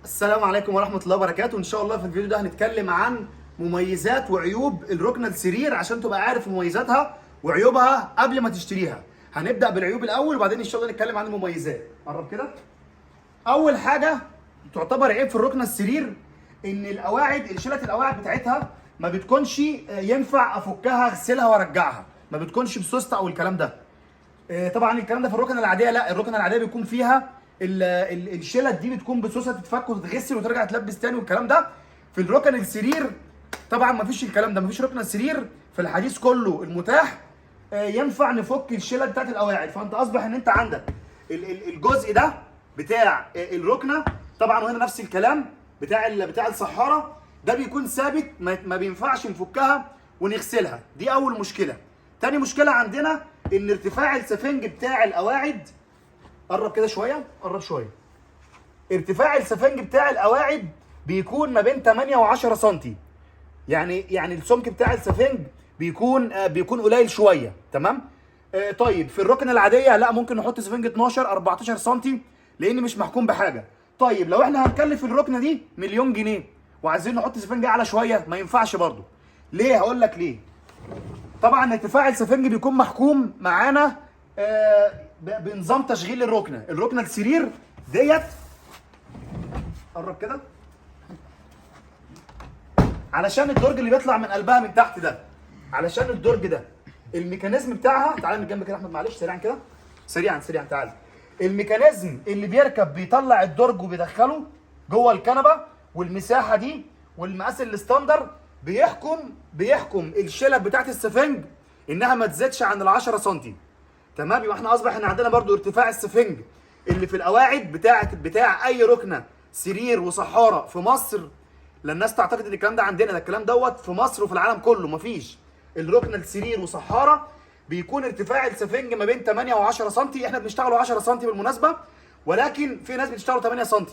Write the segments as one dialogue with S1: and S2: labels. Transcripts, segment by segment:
S1: السلام عليكم ورحمة الله وبركاته. إن شاء الله في الفيديو ده هنتكلم عن مميزات وعيوب الركنة السرير عشان تبقى عارف مميزاتها وعيوبها قبل ما تشتريها. هنبدأ بالعيوب الأول وبعدين إن شاء الله نتكلم عن المميزات. قرب كده. أول حاجة تعتبر عيب في الركنة السرير إن القواعد، شلة القواعد بتاعتها ما بتكونش ينفع أفكها أغسلها وأرجعها، ما بتكونش بسوستة أو الكلام ده. طبعا الكلام ده في الركنه العادية، لا الركنه العادية بيكون فيها الشلت دي بتكون بسوسه تتفك وتتغسل وترجع تلبس تاني والكلام ده. في الركن السرير طبعا مفيش الكلام ده، مفيش ركن السرير في الحديث كله المتاح ينفع نفك الشلت بتاعت القواعد. فانت اصبح ان انت عندك الجزء ده بتاع الركنه طبعا، وهنا نفس الكلام بتاع الصحاره ده بيكون ثابت، ما بينفعش نفكها ونغسلها. دي اول مشكلة. تاني مشكلة عندنا ان ارتفاع السفنج بتاع القواعد، قرب كده شوية، قرب شوية، ارتفاع السفنج بتاع القواعد بيكون ما بين 8 و10 سم، يعني السمك بتاع السفنج بيكون قليل شوية. تمام. طيب في الركنه العادية لا ممكن نحط سفنج 12 14 سم لان مش محكوم بحاجة. طيب لو احنا هنكلف الركنه دي مليون جنيه وعايزين نحط سفنج اعلى شوية ما ينفعش برضو. ليه؟ هقول لك ليه. طبعا ارتفاع السفنج بيكون محكوم معانا بنظام تشغيل الركنه. الركنه السرير ديت، قرب كده، علشان الدرج اللي بيطلع من قلبها من تحت ده، علشان الدرج ده ال mechanism بتاعها، تعالى من جنب كده احمد معلش سريعا كده، سريعا سريعا تعالى. ال mechanism اللي بيركب بيطلع الدرج وبيدخله جوه الكنبة، والمساحة دي والمقاس ال standard بيحكم الشلب بتاعت السفنج انها ما تزيدش عن ال10 سم. تمام. يبقى احنا اصبح ان عندنا برضو ارتفاع السفنج اللي في القواعد بتاع اي ركنه سرير وصحاره في مصر. لان الناس تعتقد ان الكلام ده عندنا، ده الكلام دوت في مصر وفي العالم كله. مفيش الركنه السرير وصحاره بيكون ارتفاع السفنج ما بين 8 و10 سم. احنا بنشتغلوا 10 سم بالمناسبة، ولكن في ناس بتشتغلوا 8 سم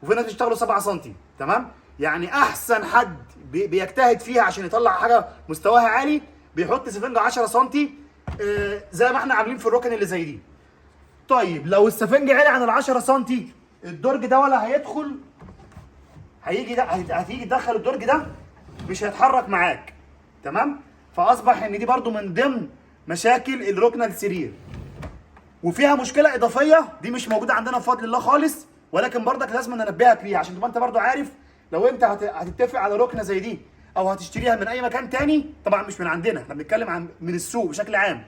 S1: وفي ناس بتشتغلوا 7 سم. تمام. يعني احسن حد بيجتهد فيها عشان يطلع حاجة مستواها عالي بيحط سفنج 10 سم، زي ما احنا عاملين في الركن اللي زي دي. طيب لو السفنج عالي عن ال 10 سم الدرج ده ولا هيدخل، هيجي ده هتيجي تدخل الدرج ده مش هيتحرك معاك. تمام. فاصبح ان دي برضو من ضمن مشاكل الركنه السرير. وفيها مشكلة اضافية دي مش موجودة عندنا بفضل الله خالص، ولكن برضك لازم ننبهك ليها عشان تبقى انت برضو عارف لو انت هتتفق على ركنه زي دي او هتشتريها من اي مكان تاني، طبعا مش من عندنا، احنا بنتكلم عن من السوق بشكل عام،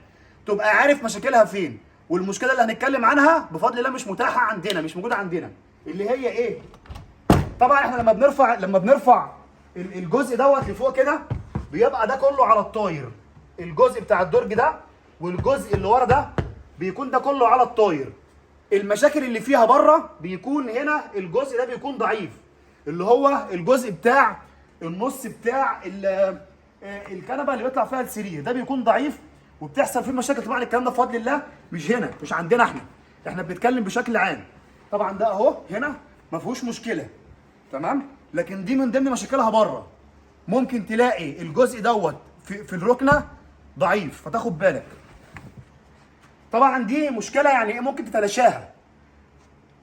S1: تبقى عارف مشاكلها فين. والمشكلة اللي هنتكلم عنها بفضل الله مش متاحة عندنا، مش موجودة عندنا، اللي هي ايه؟ طبعا احنا لما بنرفع الجزء دوت لفوق كده بيبقى ده كله على الطاير، الجزء بتاع الدرج ده والجزء اللي ورا ده بيكون ده كله على الطاير. المشاكل اللي فيها بره بيكون هنا الجزء ده بيكون ضعيف، اللي هو الجزء بتاع النص بتاع الكنبة اللي بيطلع فيها السرير ده بيكون ضعيف وبتحصل فيه مشاكل. طبعا الكلام ده بفضل الله مش هنا، مش عندنا احنا بنتكلم بشكل عام. طبعا ده اهو هنا ما فيهوش مشكلة. تمام. لكن دي من ضمن مشاكلها بره، ممكن تلاقي الجزء دوت في الركنه ضعيف، فتاخد بالك. طبعا دي مشكلة يعني ممكن تتلاشاها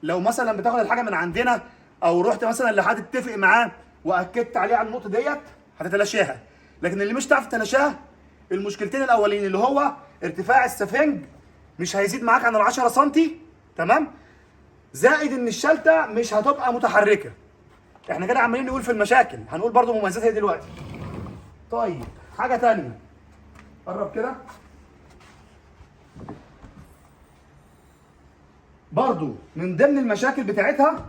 S1: لو مثلا بتاخد الحاجة من عندنا او رحت مثلا لحد تتفق معاه واكدت عليه على النقطة ديت هتتلاشاها. لكن اللي مش هتعرف تتلاشاها المشكلتين الاولين، اللي هو ارتفاع السفنج مش هيزيد معاك عن ال10 سم. تمام. زائد ان الشلته مش هتبقى متحركة. احنا كده عمالين نقول في المشاكل، هنقول برضو مميزاتها دلوقتي. طيب حاجة تانية، قرب كده، برضو من ضمن المشاكل بتاعتها،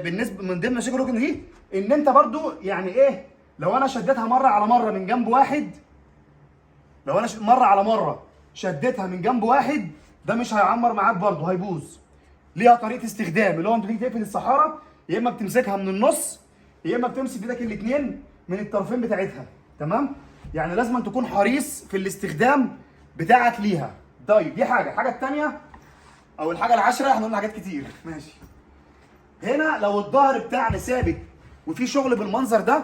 S1: بالنسبة من ضمن مشاكل الركن دي ان انت برضو يعني ايه، لو انا شدتها مرة على مرة من جنب واحد، لو انا مرة على مرة شدتها من جنب واحد ده مش هيعمر معاك برضو، هيبوظ. ليها طريقه استخدام، اللي هو انت تيجي تقفل الصحاره يا اما بتمسكها من النص يا اما بتمسك بايدك الاثنين من الطرفين بتاعتها. تمام. يعني لازم أن تكون حريص في الاستخدام بتاعك ليها. طيب دي حاجة. الحاجة الثانية او الحاجة العاشرة، احنا قلنا حاجات كتير ماشي. هنا لو الظهر بتاعنا ثابت وفي شغل بالمنظر ده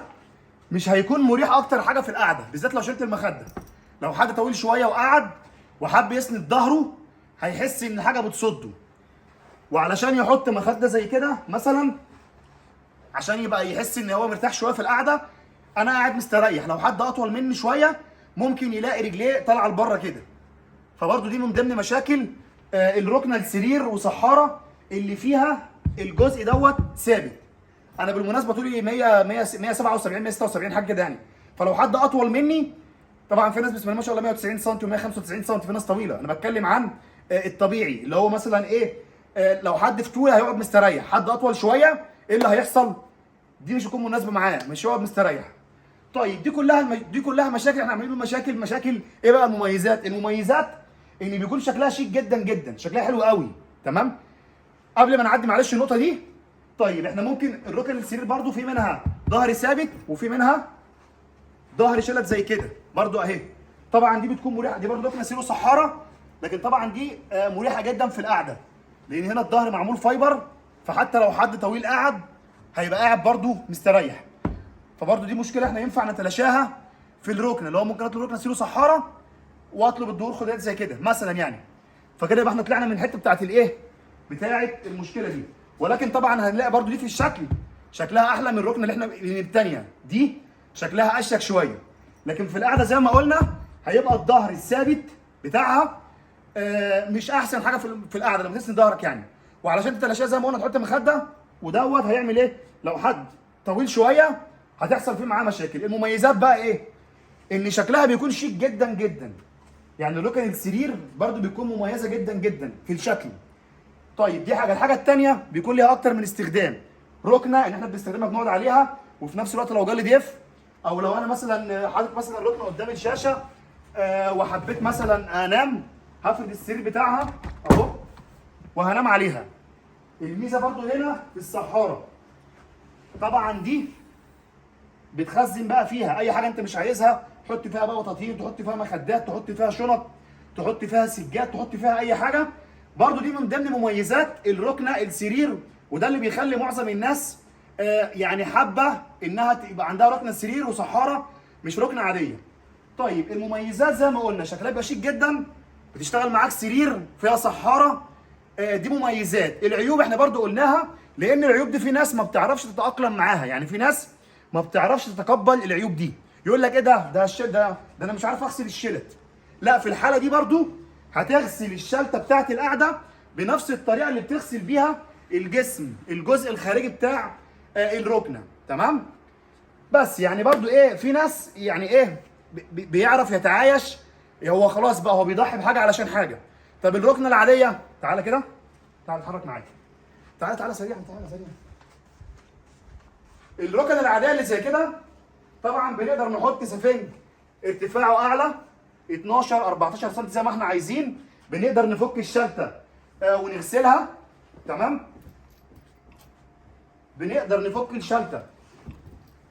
S1: مش هيكون مريح اكتر حاجة في القعدة، بالذات لو شلت المخدة. لو حد طويل شوية وقعد وحب يسند ظهره هيحس ان حاجة بتصده. وعلشان يحط مخده زي كده مثلا عشان يبقى يحس ان هو مرتاح شوية في القعدة. انا قاعد مستريح، لو حد اطول مني شوية ممكن يلاقي رجليه طالعه لبره كده. فبرضه دي من ضمن مشاكل الركنه السرير وصحاره اللي فيها الجزء دوت ثابت. انا بالمناسبة طولي 100 100 177 176 حاجة كده يعني، فلو حد اطول مني، طبعا في ناس بسم الله ما شاء الله 190 سم و195 سم، في ناس طويلة. انا بتكلم عن الطبيعي اللي هو مثلا ايه، لو حد في طول هيقعد مستريح، حد اطول شوية ايه اللي هيحصل؟ دي مش هتكون مناسبة معاه، مش هيقعد مستريح. طيب دي كلها مشاكل احنا عاملين مشاكل. مشاكل ايه بقى؟ المميزات، المميزات ان بيكون شكلها شيك جدا جدا، شكلها حلو قوي. تمام؟ قبل ما نعدي معلش النقطة دي، طيب احنا ممكن الركن السرير برضو في منها ظهر ثابت وفي منها ظهر شلت زي كده برضو اهي. طبعا دي بتكون مريحه، دي برضو ركنه سرير وصحاره، لكن طبعا دي مريحه جدا في القعدة، لان هنا الظهر معمول fiber، فحتى لو حد طويل قعد هيبقى قاعد برضو مستريح. فبرضو دي مشكلة احنا ينفع نتلاشاها في الركن، اللي هو ممكن اطلب ركنه سرير وصحاره واطلب الظهور خدات زي كده مثلا يعني. فكده يبقى احنا طلعنا من الحتة بتاعت الايه، بتاعت المشكلة دي. ولكن طبعا هنلاقي برضو دي في الشكل شكلها احلى من الركنه اللي احنا من الثانية دي، شكلها اشيك شوية، لكن في القعدة زي ما قلنا هيبقى الظهر الثابت بتاعها مش احسن حاجة في القعدة لما تسند ظهرك يعني. وعلشان تتلاشاها زي ما قلنا تحط مخده، ودوت هيعمل ايه؟ لو حد طويل شوية هتحصل فيه معاه مشاكل. المميزات بقى ايه؟ ان شكلها بيكون شيك جدا جدا، يعني ركن السرير برضو بيكون مميزة جدا جدا في الشكل. طيب دي حاجة. الحاجة الثانية بيكون ليها اكتر من استخدام. ركنه ان احنا بنستخدمها بنقعد عليها، وفي نفس الوقت لو جالي ضيف، او لو انا مثلا حاطط مثلا ركنه قدام الشاشة وحبيت مثلا انام، هفرد السرير بتاعها اهو وهنام عليها. الميزة برضو هنا في الصحاره، طبعا دي بتخزن بقى فيها اي حاجة انت مش عايزها، تحط فيها بقى بطاطين، تحط فيها مخدات، تحط فيها شنط، تحط فيها سجاد، تحط فيها اي حاجة. برضو دي من ضمن مميزات الركنه السرير، وده اللي بيخلي معظم الناس يعني حابة انها تبقى عندها ركنه سرير وصحاره مش ركنه عادية. طيب المميزات زي ما قلنا شكلها بيبقى شيك جدا، بتشتغل معاك سرير فيها صحاره، دي مميزات. العيوب احنا برضو قلناها، لان العيوب دي في ناس ما بتعرفش تتاقلم معاها، يعني في ناس ما بتعرفش تتقبل العيوب دي، يقول لك ايه ده، ده انا مش عارف اغسل الشلت. لا، في الحالة دي برضو هتغسل الشلته بتاعت القعدة بنفس الطريقة اللي بتغسل بيها الجسم، الجزء الخارجي بتاع الركنه. تمام؟ بس يعني برضو ايه، في ناس يعني ايه بيعرف يتعايش، هو خلاص بقى هو بيضحي بحاجة علشان حاجة. طب الركنه العادية، تعالى كده، تعالى اتحرك معايا، تعالى تعالى سريعا، تعالى سريعا. الركن العادية اللي زي كده طبعا بنقدر نحط سفنج ارتفاعه اعلى 12 14 سم زي ما احنا عايزين، بنقدر نفك الشلته ونغسلها. تمام؟ بنقدر نفك الشلته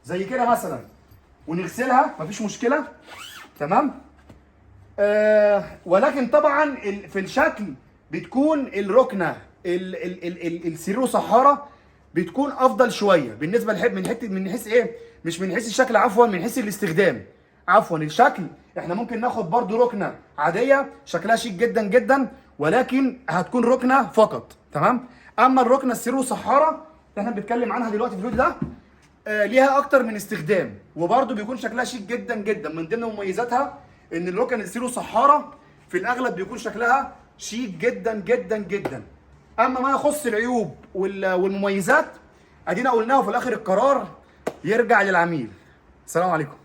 S1: زي كده مثلا ونغسلها، مفيش مشكلة. تمام؟ ولكن طبعا في الشكل بتكون الركنه السرير وصحاره بتكون افضل شوية بالنسبة لحب من حتة، من حيث ايه؟ مش من حيث الشكل، عفوا، من حيث الاستخدام، عفوا الشكل. احنا ممكن ناخد برضو ركنه عادية شكلها شيك جدا جدا، ولكن هتكون ركنه فقط. تمام؟ اما الركنه السرير وصحاره اللي احنا بنتكلم عنها دلوقتي في الفيديو ده، ليها اكتر من استخدام، وبرضو بيكون شكلها شيك جدا جدا. من ضمن مميزاتها ان الركن السرير وصحاره في الاغلب بيكون شكلها شيك جدا جدا جدا. اما ما يخص العيوب والمميزات ادينا قلناها، وفي الاخر القرار يرجع للعميل. السلام عليكم.